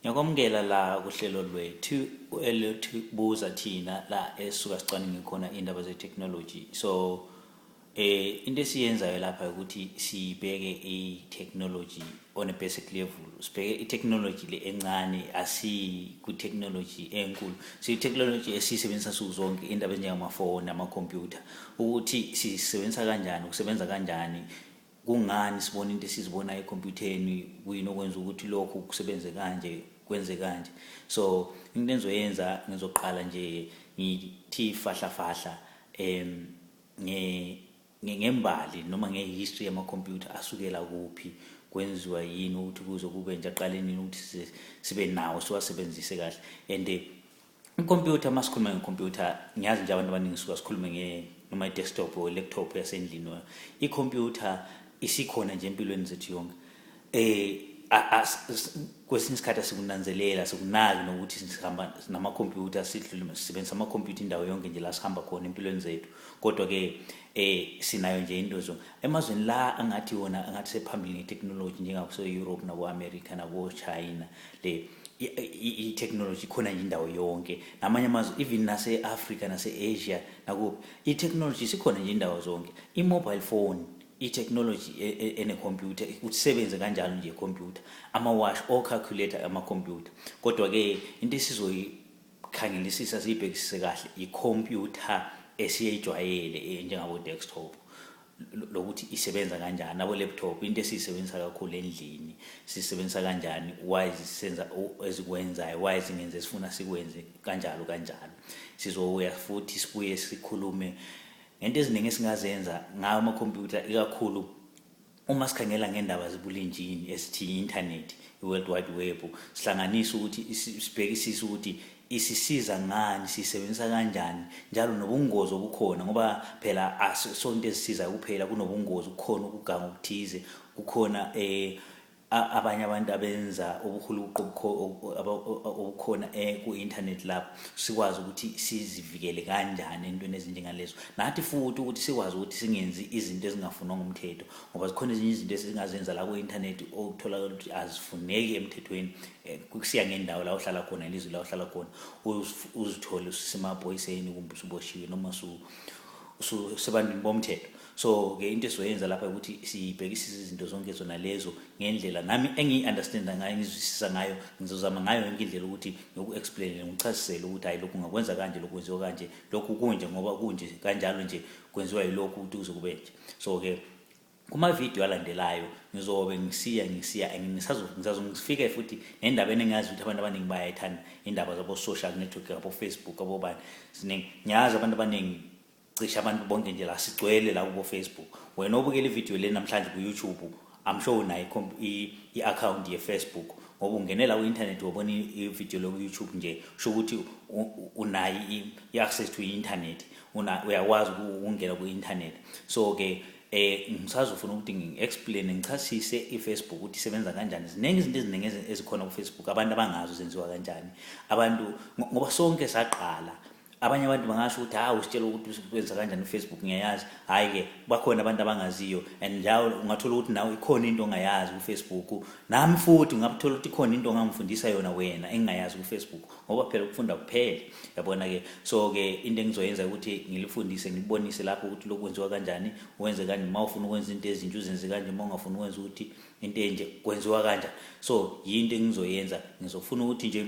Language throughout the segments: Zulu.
Ngiyakwamukela la kuhlelo lwethu eluthi Buza Thina, la esisuka sicwaninge khona indaba ze-technology. So into esiyenzayo lapha ukuthi sibheke i-technology on a basic level, sibheke i-technology le encane, asi ku-technology enkulu. Siyi-technology esiyisebenzisa suku zonke, indaba ezinjengamafoni, amakhompyutha, ukuthi sisebenzisa kanjani, kusebenza kanjani, kungani sibona into esizibona ekhompyutheni, kuyini okwenza ukuthi lokhu kusebenze kanje, kwenze kanje. So into engizoyenza, ngizoqala nje ngithi fahla fahla ngembali noma nge-history yamakhompyutha, asukela kuphi, kwenziwa yini ukuthi kuze kube nje, aqale nini ukuthi sibe nawo, siwasebenzise kahle. And ikhompyutha, uma sikhuluma ngekhompyutha, ngiyazi nje abantu abaningi suka sikhulume nge noma i-desktop or laptop yasendlini. Ikhompyutha isikhona nje empilweni zethu yonke. Kwesinye isikhathi asikunanzelela, sikunaki nokuthi sihamba namakhompyutha, sidlule sisebenzisa amakhompyutha indawo yonke nje la sihamba khona empilweni zethu. Kodwa ke sinayo nje into zo emazweni la angathi wona angathi sephambili nge-technology, njengakuse-Europe nabo-America nabo-China, le i-technology ikhona nje indawo yonke, namanye amazwe, even nase-Africa, nase-Asia, nakuphi, i-technology isikhona nje indawo zonke. I-mobile phone i-technology enekhompyutha, ukuthi kanjalo nje ikhompyutha, amawashi, o-calculator, amakhompyutha. Kodwa-ke into esizoyikhangelisisa, siyibhekisise kahle, ikhompyutha esiyejwayele, njengabo-desktop, lokuthi isebenza kanjani, nabo-laptop, into esiyisebenzisa kakhulu endlini, sisebenzisa kanjani, why zisenza ezikwenzayo, why zingenze esifuna sikwenze, kanjalo kanjalo. Sizoya futhi sibuye sikhulume ngento eziningi esingazenza ngawo amakhompyutha, ikakhulu uma sikhangela ngendaba zebulenjini esithi i-internet, i-World Wide Web, sihlanganise ukuthi sibhekisise ukuthi isisiza ngani, siyisebenzisa kanjani, njalo nobungozi obukhona, ngoba phela asonto ezisizayo kuphela, kunobungozi, kukhona ukuganga okuthize, kukhona abanye abantu abenza ubuhuluqo obukhona ku-internet lapho, sikwazi ukuthi sizivikele kanjani entweni ezinjengalezo, nathi futhi ukuthi sikwazi ukuthi singenzi izinto ezingafunwa ngumthetho, ngoba zikhona ezinye izinto esingazenza la ku-internet okutholakala ukuthi azifuneki emthethweni, kusiya ngendawo la uhlala khona, ilizwe la uhlala khona, uzithole ususemaphoyiseni kumbe usuboshiwe noma usebantwini bomthetho. So ke into esizoyenza lapha ukuthi sibhekisise izinto zonke zona lezo ngendlela nami engiyi-understanda ngayo, ngizwisisa ngayo. Ngizozama ngayo yonke indlela ukuthi ngiku-explain, ngichasisele ukuthi hayi, lokhu ungakwenza kanje, lokhu kwenziwa kanje, lokhu kunje ngoba kunje, kanjalo nje kwenziwa yilokhu ukuthi kuze kube nje. So ke kumavidiyo alandelayo ngizobe ngisiya ngisazo ngifike futhi nendaba engiyazi ukuthi abantu abaningi bayayithanda, indaba zabo-social network, abo-Facebook, abobani, ziningi. Ngiyazi abantu abaningi, cishe abantu bonke nje la sigcwele la kubo-Facebook. Wena obukela ividiyo le namhlanje ku-YouTube, I'm sure unayo i-account ye-Facebook, ngoba ungenela ku-internet wabona ividiyo le ku-YouTube nje, sho ukuthi unayo i-access to i-internet, uyakwazi ukungena ku-internet. So ke ngisazofuna ukuthi ngi-explain, ngichasise i-Facebook ukuthi isebenza kanjani. Ziningi izinto eziningi ezikhona ku-Facebook abantu abangazi zenziwa kanjani abantu, ngoba sonke saqala. Abanye abantu bangasho ukuthi hawu, usitshela ukuthi kwenza kanjani u-Facebook, ngiyayazi. Hhayi-ke, bakhona abantu abangaziyo, and njalo ungathola ukuthi nawe ikhona into ongayazi ku-Facebook, nami futhi ungathola ukuthi ikhona into ongangifundisa yona wena engingayazi ku-Facebook, ngoba phela ukufunda kuphele, yabona-ke. So-ke into engizoyenza ukuthi ngilifundise, ngilibonise lapho ukuthi lokhu kwenziwa kanjani, wenze kanje uma ufuna ukwenza into ezintsha, uzenze kanje uma ungafuni ukwenza ukuthi into enje kwenziwa kanjani. So yinto engizoyenza, ngizofuna ukuthi nje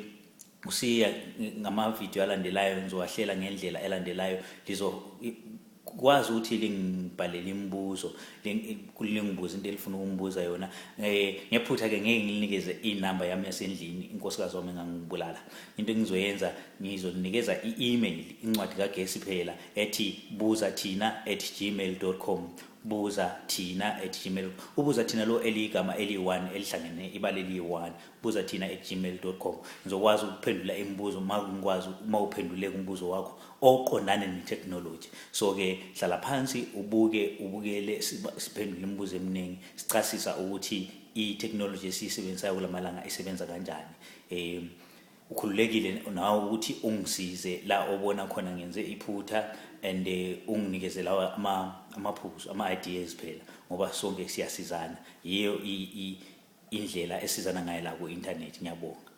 usiya ngamavidiyo alandelayo, ngizowahlela ngendlela elandelayo. Lizokwazi ukuthi lingibhalele imibuzo, lingibuze into elifuna ukungibuza yona. Ngephutha ke ngeke ngilinikeze inamba yami yasendlini, inkosikazi wami engangibulala. Into engizoyenza, ngizolinikeza i-email, incwadi kagesi phela, ethi buzathina@gmail.com, buzathina@gmail. Ubuza thina lo eliyigama eliyi-one elihlangene, ibala eliyi-one, buzathina@gmail.com. Ngizokwazi ukuphendula imibuzo uma ngikwazi, uma uphendule umbuzo wakho oqondane ne-technology. So ke hlala phansi ubuke, ubukele, siphendule imibuzo eminingi, sichasisa ukuthi i-technology esiyisebenzisayo kulamalanga isebenza kanjani. Ukhululekile nawe ukuthi ungisize la obona khona ngenze iphutha, and unginikeze lawa amaphuzu, ama-ideas phela, ngoba sonke siyasizana, yiyo indlela esizana ngayo la ku-internet. Ngiyabonga.